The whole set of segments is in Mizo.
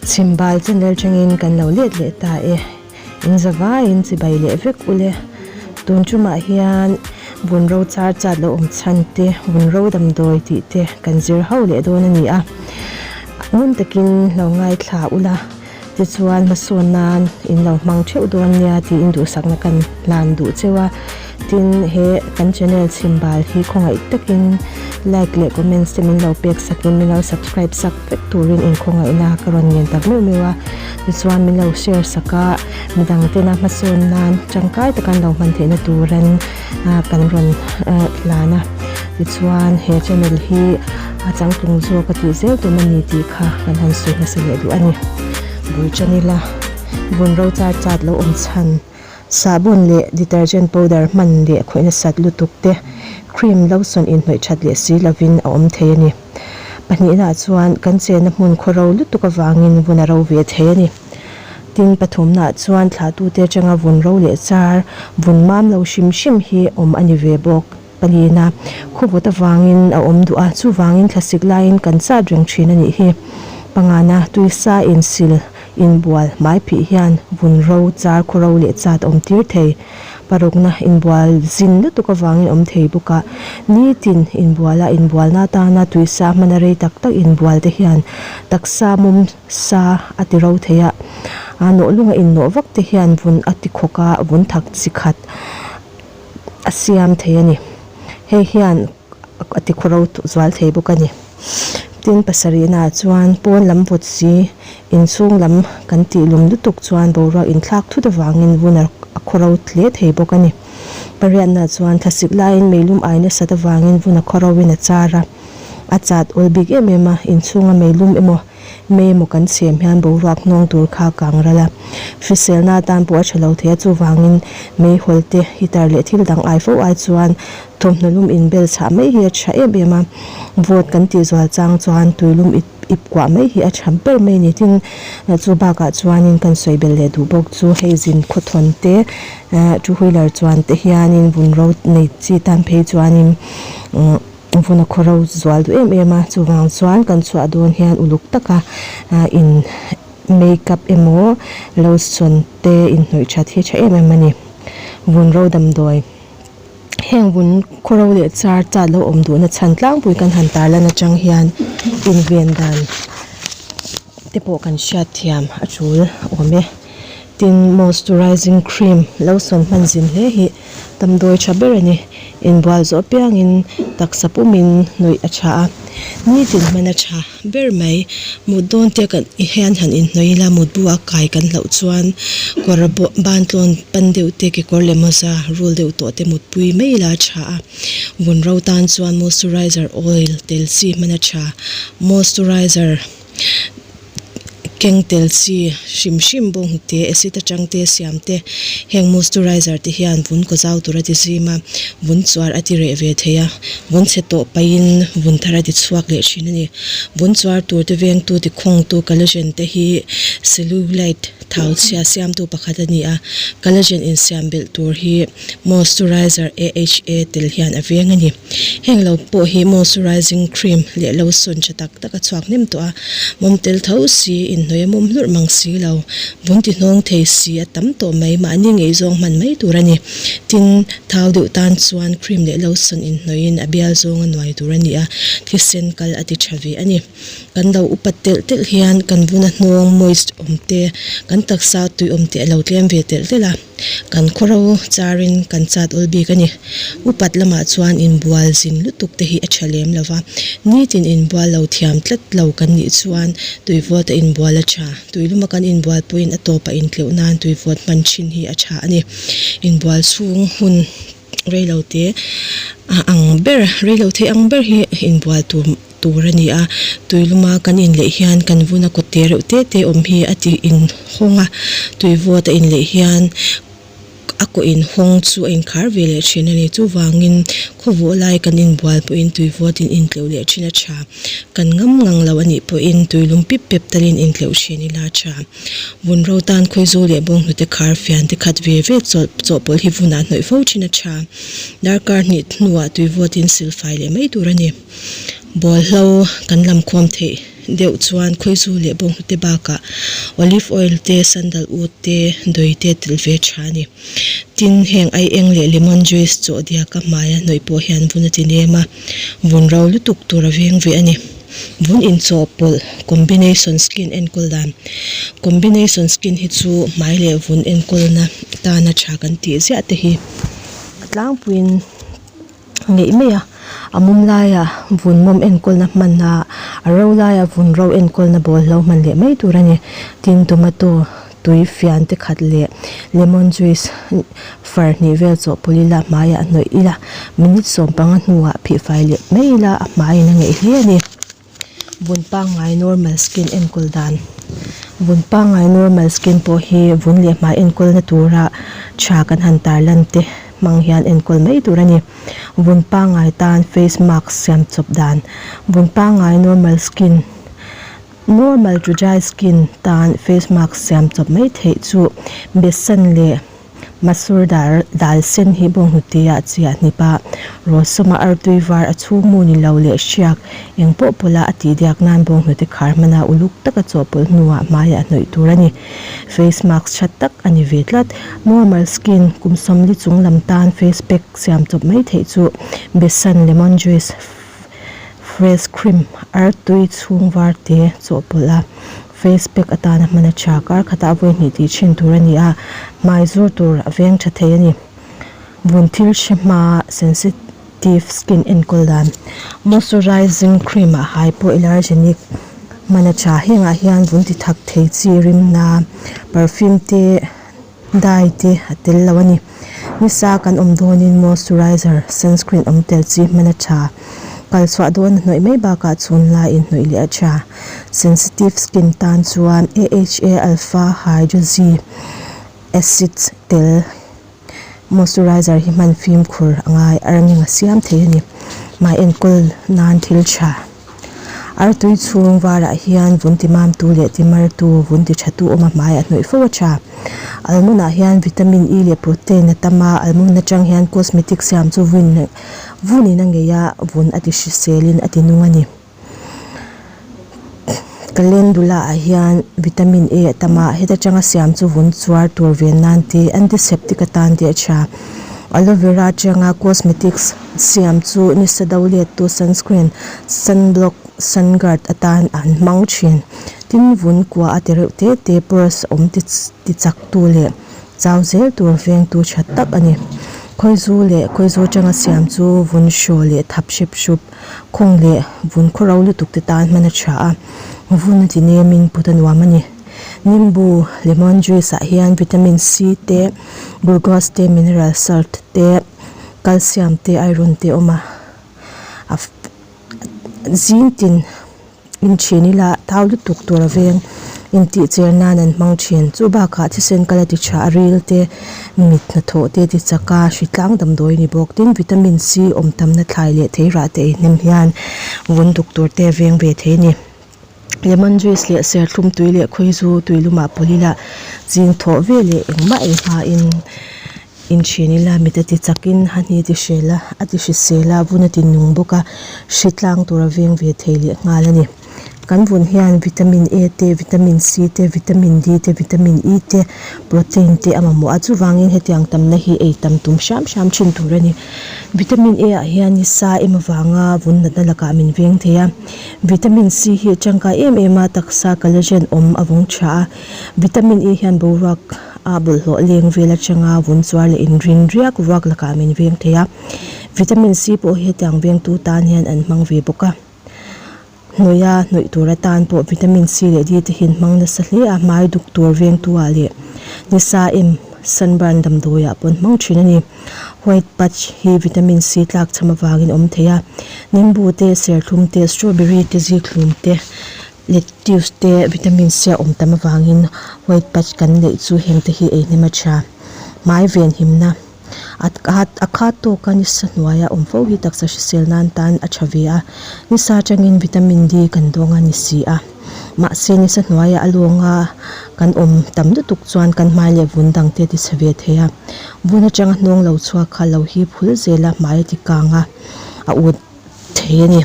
Chhimbal channel tangin kan lo let leh ta e. In zavaiin chibai leh vek ule. Tun tumah hian vun ro char chat lo awm chhan te, vun ro damdawi tih te kan zir ho leh dawn a ni a. Ngun takin lo ngaithla ula. Tichuan hmasawn nan in lo hmang theuh dawn nia tiin duhsakna kan hlan duh cheu a. Tin, he kan channel chhimbal hi khawngaih takin like leh comments te min lo pek sakin min lo subscribe sak vek turin inkhawngaihna ka rawn ngen tak meuh meuh a. Tichuan min lo share sak a, midang tena hmasawn nan tangkai taka an lo hman theihna turin kan rawn hlan a. Tichuan he channel hi a changtlung zawk a tih zel tum a ni tih kha kan han sawi hmasa leh duh a ni. Bul tan ila vun ro char chat lo awm chhan. Sahbawn leh detergent powder hman leh khawihna sat lutuk te, cream lotion inhnawih that leh si lovin a awm thei a ni. Pahnihnaah chuan kan chenna hmun khaw ro lutuk avangin vun a ro ve thei a ni. Tin, pathumnaah chuan thlahtute atanga vun ro leh char, vun mam lo hrim hrim hi awm a ni ve bawk. Palina, khawvawt avangin a awm duh a, chuvangin thlasik laiin kan chat reng thin a nih hi. Pangana, tuisa insil Inbual hmai phih hian vun ro, char khaw ro leh chat awm tir thei. Parukna inbual zin lutuk avangin awm thei bawk a, nitin inbuala inbualna atana tuisa hmana rei tak tak inbual te hian taksa mum sa a ti ro thei a, a nawhlunga innawh vak te hian vun a ti khawk a, vun thak chi khat a siam thei a ni. Hei hian. a ti khawro zual thei bawk a ni. Tin, pasarihnaah chuan pawn lam vawt si, inchhung lam kan tih lum lutuk chuan boruak inthlak thut avangin vun a khawro hle thei bawk a ni. Pariatnaah chuan thlasik laiin meilum ai nasat avangin vun a khawroin a char a, a chat awl bik em em a, inchhunga meilum emaw Mei emaw kan chhem hian boruak hnawng tur kha a kang ral a, hriselna atan pawh a tha lo thei a, chuvangin meihawl te, heater leh thil dang ai fo ai chuan thawmhnaw lum inbel chhah mai hi a tha em em a, vawt kan tih zual chang chuan tuilum ip ip kuah mai hi a tha ber mai a ni. Tin, chu bakah chuanin kan sawi belh leh duh bawk chu hei zin khawthawn te, two wheeler chuan te hianin vun ro nei chi tan phei chuanin umm. Vun a khawro zual duh em em a, chuvang chuan kan chhuah dawn hian uluk taka in make up emaw lotion te inhnawih that hi tha em em a ni. Vun ro damdawi heng vun khawro leh char chat lo awm duhna chhan tlangpui kan han tarlan atang hian inven dan te pawh kan hriat thiam a tul awm e. Tin, moisturizing cream lotion hman zin hle hi damdawi tha ber a ni. Inbual zawh apiangin taksa pumin nuih a tha a, nitin hman a tha ber mai. Mut dawn te kan hian han inhnawih ila mutbu a kai kan hlauh chuan kawr ban tlawn pan deuh te kekawr leh mawza rul deuh tawh te mutpui mai ila a tha a. Vun ro tan chuan moisturizer oil tel chi hman a tha. Moisturizer. Keng tel chi hrim hrim bawng hnute acid atang te siam te heng moisturizer te hian vun kaw zau tur a ti zim a vun chuar a ti reh ve thei a vun chhe tawh pahin vun thar a ti chhuak leh thin a ni vun chuar tur te vengtu ti khawngtu collagen te hi cellulite thau chhia siamtu pakhat a ni a collagen insiam belh tur hi moisturizer AHA tel hian a veng a ni. Heng lo pawh hi moisturizing cream leh lotion tha tak tak a chhuak hnem tawh a, mawm tel tho si, inhnawih a mawm hlurh mang si lo, vun ti hnawng thei si a tam tawh mai, mahni ngeihzawng hman mai tur a ni. Tin, thau deuh tan chuan cream leh lotion inhnawihin a bial zawng a nuai tur a ni a, thisen kal a ti tha ve a ni. Kan lo upat telh telh hian kan vun a hnawng moist awm te, kan taksa tui awm te a lo tlem ve telh telh a. Kan khawro charin kan chat awl bik a ni. Upat lamah chuan inbual zin lutuk te hi a tha lem lo va, nitin inbual lo thiam tlat lo kan nih chuan tuivawt a inbual a tha. Tuiluma kan inbual pawhin a tawpah intleuh nan tuivawt hman thin hi a tha a ni. Inbual chhung hun reilo te a ang ber, reilo thei ang ber hi inbual tur. Tur a ni a, tuiluma kan inleih hian kan vuna kawt te reuh te te awm hi a ti inhawng a, tui vawt a inleih hian a kaw inhawng chu a inkhar ve leh thin a ni. Chuvangin khawvawh lai kan inbual pawhin tui vawtin intleuh leh thin a tha. Kan ngam ngang lo a nih pawhin tuilum pip pep talin intleuh thin ila a tha. Vun ro tan khawizu leh bawnghnute khar fian te khat ve ve chawlh chawhpawlh hi vunah hnawih fo thin a tha. Darkar hnih hnuah tui vawtin silfai leh mai tur a ni. Bawlhlo kan lam khawm theih deuh chuan khawizu leh bawnghnute bakah olive oil te sandalwood te dawi te telh ve tha a ni. Tin, heng aieng leh lemon juice chawh diaka hmaia hnawih pawh hian vun a ti nem a, vun ro lutuk tur a veng ve a ni. Vun inchawhpawlh, combination skin enkawl dan. Combination skin hi chu hmai leh vun enkawlna tana tha kan tih ziah te hi a tlangpuiin ngeih mai a, a mum laia vun mawm enkawlna hman a, a ro laia vun ro enkawlna bawl hlo hman leh mai tur a ni. Tin, tomato tui fian te khat leh lemon juice far hnih vel chawhpawlh ila hmaiah hnawih ila minute 15 hnuah phihfai leh mai ila a hmaiin a ngeih hle a ni. Vun pangngai normal skin enkawl dan Vun pangngai normal skin pawh hi vun leh hmai enkawlna tura tha kan han tarlan te hmang hian enkawl mai tur a ni. Vun pangngai tan face mask siam chawp dan Vun pangngai normal skin Normal to dry skin tan face mask siam chawp mai theih chu besan leh Masur dal dal sen hi bawnghnute ah chiah hnip a, rawlsawma artui var a chhung mu ni lo leh hriak eng pawh pawlh a a tih diak nan bawnghnute khar hmana uluk taka chawhpawlh hnuah hmaiah hnawih tur a ni. Face mask tha tak a ni ve tlat. Normal skin kum 40 chung lam tan face pack siam chawp mai theih chu besan, lemon juice, Fresh cream artui chhung var te chawhpawlh a, face pack atana hman a tha. Kar khatah vawi hnih tih thin tur a ni a, hmai zur tur a veng tha thei a ni. Vun thil hre hma sensitive skin enkawl dan moisturizing cream ah hypoallergenic hman a tha. Hengah hian vun ti thak thei chi rimna perfume te Dai te a tel lo a ni. Nisa kan awm dawnin moisturizer, sunscreen awm tel chi hman a tha. Kal chhuah dawn a hnawih mai bakah chhun laiin hnawih leh a tha. Sensitive skin tan chuan AHA alpha hydroxy acids tel moisturizer hi hman fimkhur a ngai earning a siam thei a ni. Hmai enkawl nan thil tha. Artui chhung varah hian vun ti mamtu leh ti martu, vun ti thatu awm a hmaiah hnawih fo a tha. Almond ah hian vitamin E leh protein a tam a, almond atang hian cosmetic siam chu vun vunin a ngei a, vun a ti hriselin a ti nung a ni. Calendula ah hian vitamin A a tam a, heta tanga siam chu vun chuar tur ven nan te, antiseptic atan te a tha. Aloe vera atanga cosmetics Siam chu nisa do lettu sunscreen, sunblock, sunguard atan an hmang thin. Tin vun kua a ti reuh te te pores awm ti ti chak tu leh chau zel tur vengtu tha tak a ni. Khawizu leh khawizu atanga siam chu vun hraw leh thap hrep hrup khawng leh vun khawro lutuk te tan hman a tha a, vun a ti nemin put a nuam a ni. Nimbu, lemon juice ah hian vitamin C te, glucose te, mineral salt te, Calcium te iron te a awm a a zing tin in thin ila thau lutuk tur a veng intih cher nan an hmang thin chu bakah thisen kal a ti tha a ril te mit hnathawh te ti chak a hritlang damdawi a ni bawk tin vitamin C awm tamna thlai leh thei rah te ei hnem hian vun duk tur te a veng ve thei a ni. Lemon juice leh serthlum tui leh khawizu tui lumah pawlh ila ching thawh ve leh engmah ei hmain inthin ila mit a ti chakin hahni a ti hrel a a ti hrisel a vun a ti nung bawk a hritlang tur a veng ve thei leh nghal a ni. Kan vun hian vitamin A te vitamin C te vitamin D te vitamin E te protein te a mamawh a chuvangin hetiang tamna hi ei tam tum hram hram thin tur a ni. Vitamin A ah hian nisa em avanga vun natna lakah min veng thei a. Vitamin C hi tangkai em em a, taksa collagen awm a vawng tha a. Vitamin E hian boruak a bawlhhlawh leng vel atanga vun chuar leh inrin riak ruak lakah min veng thei a. Vitamin C pawh hi hetiang vengtu tan hian an hmang ve bawk a. Hnawih a hnawih tur atan pawh vitamin C leh D te hi an hmang nasa hle a, hmai duk tur vengtu ah leh nisa em sunburn damdawi ah pawh an hmang thin a ni. White patch hi vitamin C tlak cham avangin a awm thei a, nimbu te, serthlum te, strawberry te, zikhlum te, lettuce te vitamin C a awm tam avangin white patch kan neih chu heng te hi ei hnem a tha. Hmai venhimna a a khat tawka nisa hnuaia awm fo hi taksa hrisel nan tan a tha ve a, nisa atangin vitamin D kan dawng a ni si a. Mahse nisa hnuaia a lawnga kan awm tam lutuk chuan kan hmai leh vun dang te a ti chhe ve thei a. Vun atanga hnawng lo chhuak kha lo hip hul zel a, hmai a ti kang a, a ut thei a ni.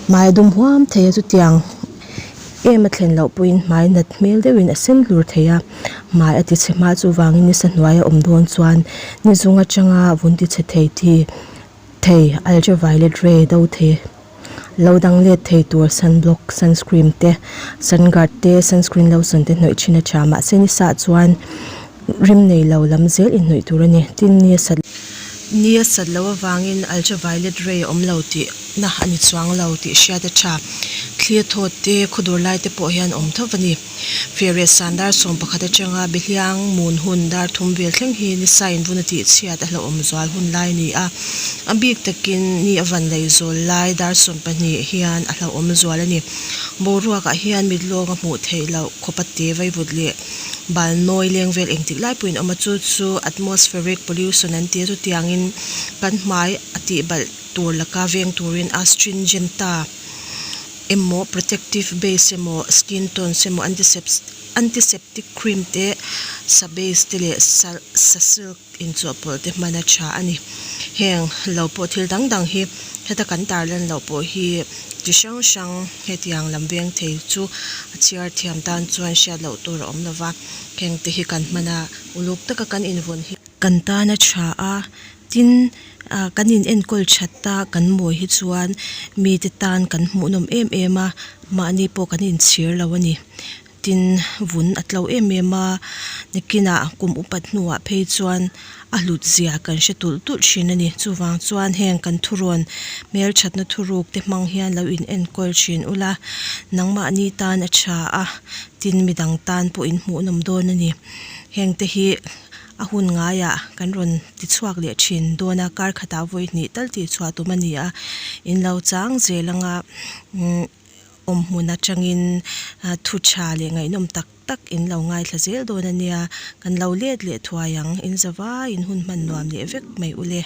Hmai a dum huam thei a chutiang. em a thlen loh pawhin hmai nat hmel deuhin a sen hlur thei a hmai a ti chhe hma chuvangin nisa hnuai a awm dawn chuan ni zung atanga vun ti chhe thei thi thei ultraviolet ray do thei lo dang let thei tur sunblock sunscreen te sunguard te sunscreen lotion te hnawih thin a tha mahse nisa ah chuan rim nei lo lam zel inhnawih tur a ni tin ni a sat ni a sat loh avangin ultraviolet ray a awm lo tih na a ni chuang lo tih hriat a tha thli a thawt te khawdur lai te pawh hian awm tho a ni. Feriah san dar 11 atanga Behliang mun hun dar thum vel thleng hi nisa invun a tih chhiat a hlauhawm zual hun lai a ni a. A bik takin ni a van lei zawl lai dar 12 hian a hlauhawm zual a ni. Boruakah hian mit lawng a hmuh theih loh khawpa te vaivut leh bal nawi leng vel engtik lai pawhin a awm a, chu chu atmospheric pollution an ti a, chutiangin kan hmai a tih balh tur laka veng turin astringent-a emaw protective base emaw skin tones emaw antiseptic cream te sa base te leh sa sa silk inchawhpawlh te hman a tha a ni heng lo pawh thil dang dang hi heta kan tarlan loh pawh hi chi hrang hrang hetiang lam veng thei chu a chhiar thiam tan chuan hriat loh tur a awm lova heng te hi kan hman a uluk taka kan invawn hi kan tan a tha a Tin, kan in enkawl that a kan mawi hi chuan mite tan kan hmuhnawm em em a, mahni pawh kan inchhir lo a ni. Tin, vun a tlo em em a, nakinah kum upat hnuah phei chuan a hlut zia kan hre tulh tulh thin a ni. Chuvang chuan heng kan thurawn hmelthatna thuruk te hmang hian lo in enkawl thin ula, nangmahni tan a tha a, tin midang tan pawh in hmuhnawm dawn a ni. Heng te hi. A hun ngaiah kan rawn ti chhuak leh thin dawn a, kar khatah vawi hnih tal tih chhuah tum a ni a, in lo chang zel anga umm awm hmun atangin thu tha leh ngaihnawm tak tak in lo ngaithla zel dawn a nia, kan lo let leh thuai ang, in zavaiin hun hman nuam leh vek mai ule.